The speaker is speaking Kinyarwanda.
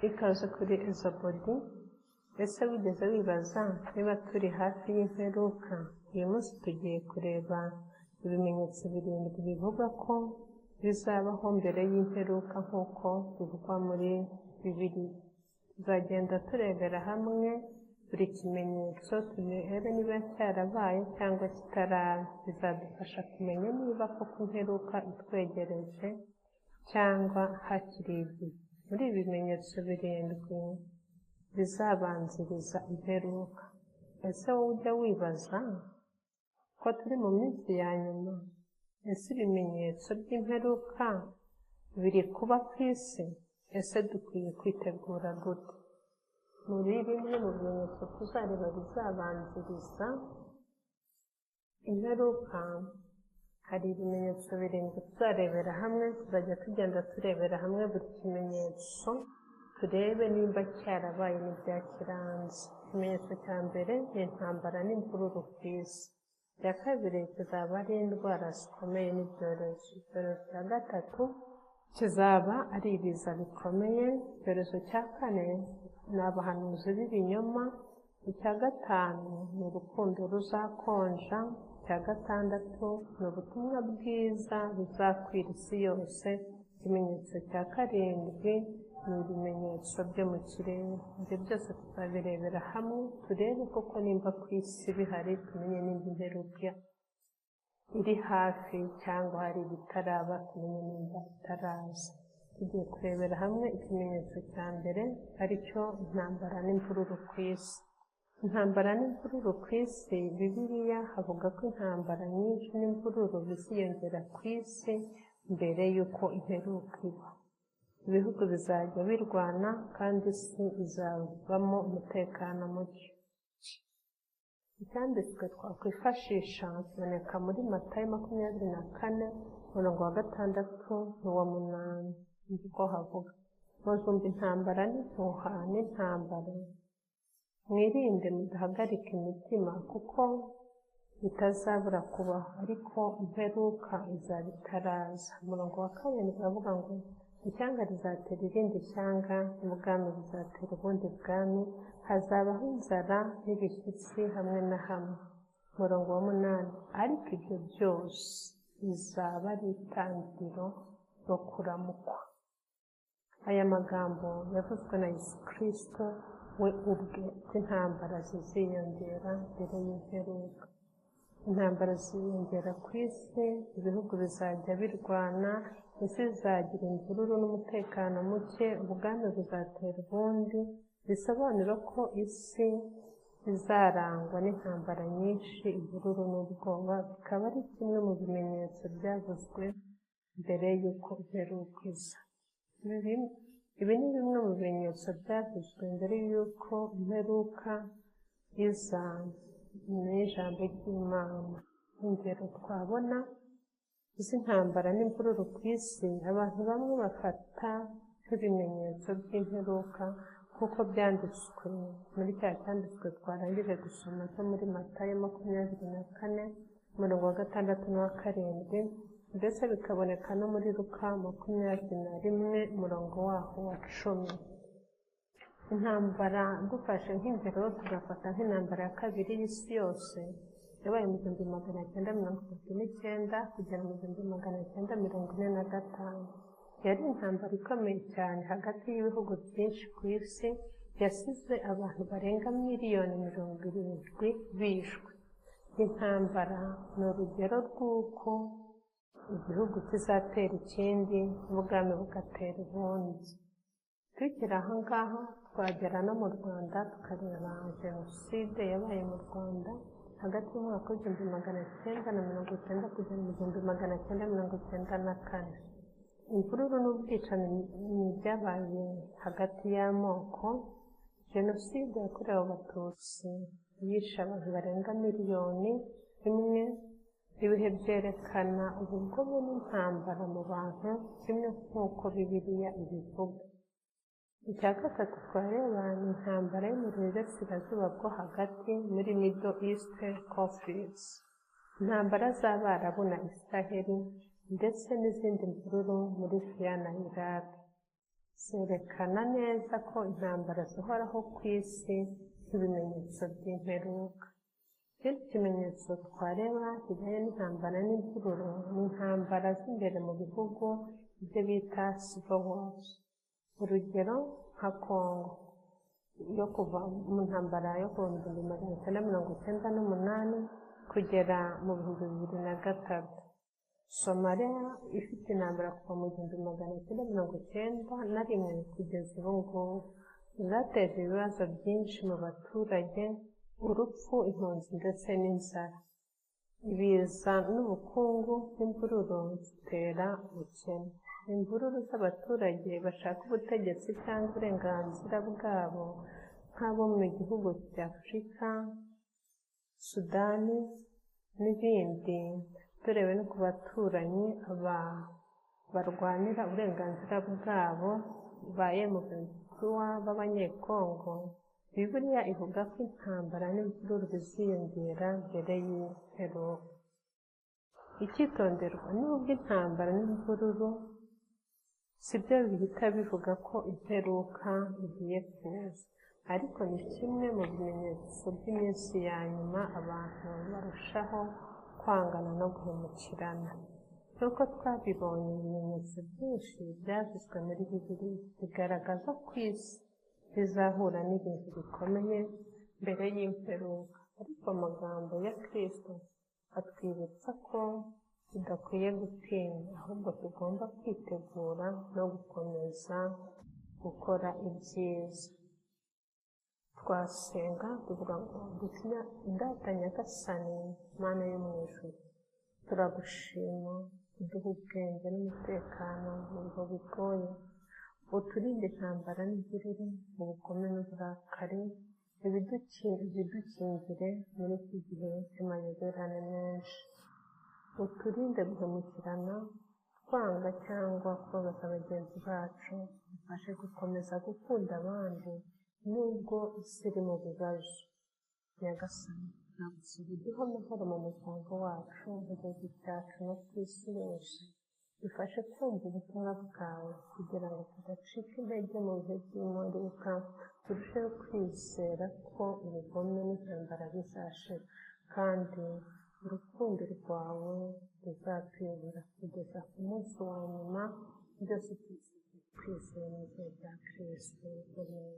Ikaze kuri Ezabodi. Ese wigeze wibaza niba turi hafi y'imperuka? Uyu munsi tugiye kureba ibimenyetso birindwi bivuga ko bizabaho mbere y'imperuka nk'uko bivugwa muri Bibiliya. Tuzagenda turebera hamwe buri kimenyetso, turebe niba cyarabaye cyangwa kitaraba. Bizadufasha kumenya niba koko imperuka itwegereje cyangwa hakiri igihe. Muri ibi bimenyetso birindwi bizabanziriza imperuka. Ese wowe ujya wibaza ko turi mu minsi ya nyuma? Ese ibimenyetso by'imperuka biri kuba ku isi? Ese dukwiye kwitegura gute? Muri bimwe mu bimenyetso tuzareba bizabanziriza imperuka, hari ibimenyetso birindwi tuzarebera hamwe. Tuzajya tugenda turebera hamwe buri kimenyetso, turebe nimba cyarabaye n'ibyakiranze. Ikimenyetso cya mbere ni intambara n'imvururu ku isi. Icya kabiri kizaba ari indwara zikomeye n'ibyorezo. Icyorezo cya gatatu kizaba ari ibiza bikomeye. Icyorezo cya kane ni abahanuzi b'ibinyoma. Icya gatanu ni urukundo ruzakonja. Icya gatandatu ni ubutumwa bwiza buzakwira isi yose. Ikimenyetso cya karindwi ni ibimenyetso byo mu kirere. Ibyo byose tuzabirebera hamwe, turebe koko nimba ku isi bihari, tumenye nimba imperuka iri hafi cyangwa hari ibitaraba, tumenye nimba itaraza. Tugiye kurebera hamwe ikimenyetso cya mbere, aricyo intambara n'imvururu ku isi. Intambara n'imvururu ku isi, Bibiliya havuga ko intambara nyinshi n'imvururu biziyongera ku isi mbere y'uko imperuka iba. Ibihugu bizajya birwana kandi isi izabamo umutekano muke. Icyanditswe twakwifashisha kiboneka muri Matayo 24, umurongo wa 6 n'uwa 8. Niko havuga: muzumva intambara n'impuha n'intambara, mwirinde mudahagarika imitima, kuko bitazabura kubaho, ariko imperuka izaba itaraza. Umurongo wa 7 uravuga ngo ishyanga rizatera irindi shyanga, n'ubwami buzatera ubundi bwami, hazabaho inzara n'ibishyitsi hamwe na hamwe. Umurongo wa 8, ariko ibyo byose bizaba ari itangiriro ryo kuramukwa. Aya magambo yavuzwe na Yesu Kristo we ubwe, ko intambara ziziyongera mbere y'imperuka. Intambara ziyongera ku isi, ibihugu bizajya birwana, isi izagira imvururu n'umutekano muke, ubwami buzatera ubundi, bisobanura ko isi izarangwa n'intambara nyinshi, imvururu n'ubwoba, bikaba ari kimwe mu bimenyetso byavuzwe mbere y'uko imperuka iza. Ibi ni bimwe mu bimenyetso byavuzwe mbere y'uko imperuka iza n'ijambo ry'Imana. Ingero twabona z'intambara n'imvururu ku isi, abantu bamwe bafata nk'ibimenyetso by'imperuka kuko byanditswe muri cya cyanditswe twarangije gusoma cyo muri Matayo 24, umurongo wa 6 n'uwa 7, ndetse bikaboneka no muri Luka 21, umurongo waho wa 10. Intambara dufashe nk'ingero, tugafata nk'intambara ya kabiri y'isi yose yabaye mu 1939 kugera mu 1945. Yari intambara ikomeye cyane hagati y'ibihugu byinshi ku isi, yasize abantu barenga miliyoni 70 bishwe. Intambara ni urugero rw'uko igihugu kizatera ikindi, n'ubwami bugatera ubundi. Tukiri aho ngaho twagera no mu Rwanda, tukareba jenoside yabaye mu Rwanda hagati y'umwaka w'1990 kugera mu 1994. Imvururu n'ubwicanyi byabaye hagati y'amoko. Jenoside yakorewe Abatutsi yishe abantu barenga miliyoni 1. Ibihe byerekana ubugome n'intambara mu bantu, kimwe nk'uko Bibiliya ibivuga. Icya gatatu twareba ni intambara yo mu burasirazuba bwo hagati, muri Middle East Conflicts, intambara z'Abarabu na Israheli, ndetse n'izindi mvururu muri Syria na Iraq. Zerekana neza ko intambara zihoraho ku isi nk'ibimenyetso by'imperuka. Ikindi kimenyetso twareba kijyanye n'intambara n'imvururu ni intambara z'imbere mu bihugu, ibyo bita civil wars. Urugero nka Congo yo kuva mu ntambara yo kuva mu 1998 kugera mu 2003. Somalia ifite intambara kuva mu 1991 kugeza ubu ngubu. Zateje ibibazo byinshi mu baturage, urupfu, impunzi ndetse n'inzara. Ibiza n'ubukungu n'imvururu zitera ubukene. Imvururu z'abaturage bashaka ubutegetsi cyangwa uburenganzira bwabo nk'abo mu gihugu cya Afurika, Sudani n'ibindi, turebe no ku baturanyi aba barwanira uburenganzira bwabo ba M23 b'Abanyekongo. Bibiliya ivuga ko intambara n'imvururu biziyongera mbere y'imperuka. Icyitonderwa: nubwo intambara n'imvururu si byo bihita bivuga ko imperuka igiye kuza, ariko ni kimwe mu bimenyetso by'iminsi ya nyuma abantu barushaho kwangana no guhemukirana. Nk'uko twabibonye, ibimenyetso byinshi byavuzwe muri Bibiliya bigaragaza ko isi izahura n'ibintu bikomeye mbere y'imperuka, ariko amagambo ya Kristo atwibutsa ko tudakwiye gutinya, ahubwo tugomba kwitegura no gukomeza gukora ibyiza. Twasenga tuvuga ngo: Data Nyagasani, Mana yo mu ijuru, turagushima uduha ubwenge n'umutekano mu bihe bigoye, uturinde intambara n'imvururu, ubugome n'uburakari, ibidukingire muri iki gihe cy'amayoberane menshi. Uturinde guhemukirana, kwanga cyangwa kubabaza bagenzi bacu, dufashe gukomeza gukunda abandi nubwo isi iri mu bibazo. Nyagasani, turagusaba uduhe amahoro mu muryango wacu, mu gihugu cyacu no ku isi yose. Dufashe kumva ubutumwa bwawe kugira ngo tudacika intege mu bihe by'imperuka, turusheho kwizera ko ubugome n'intambara bizashira, kandi urukundo rwawe ruzatuyobora kugeza ku munsi wa nyuma, byose twizeye mu izina rya Kristo. Amen.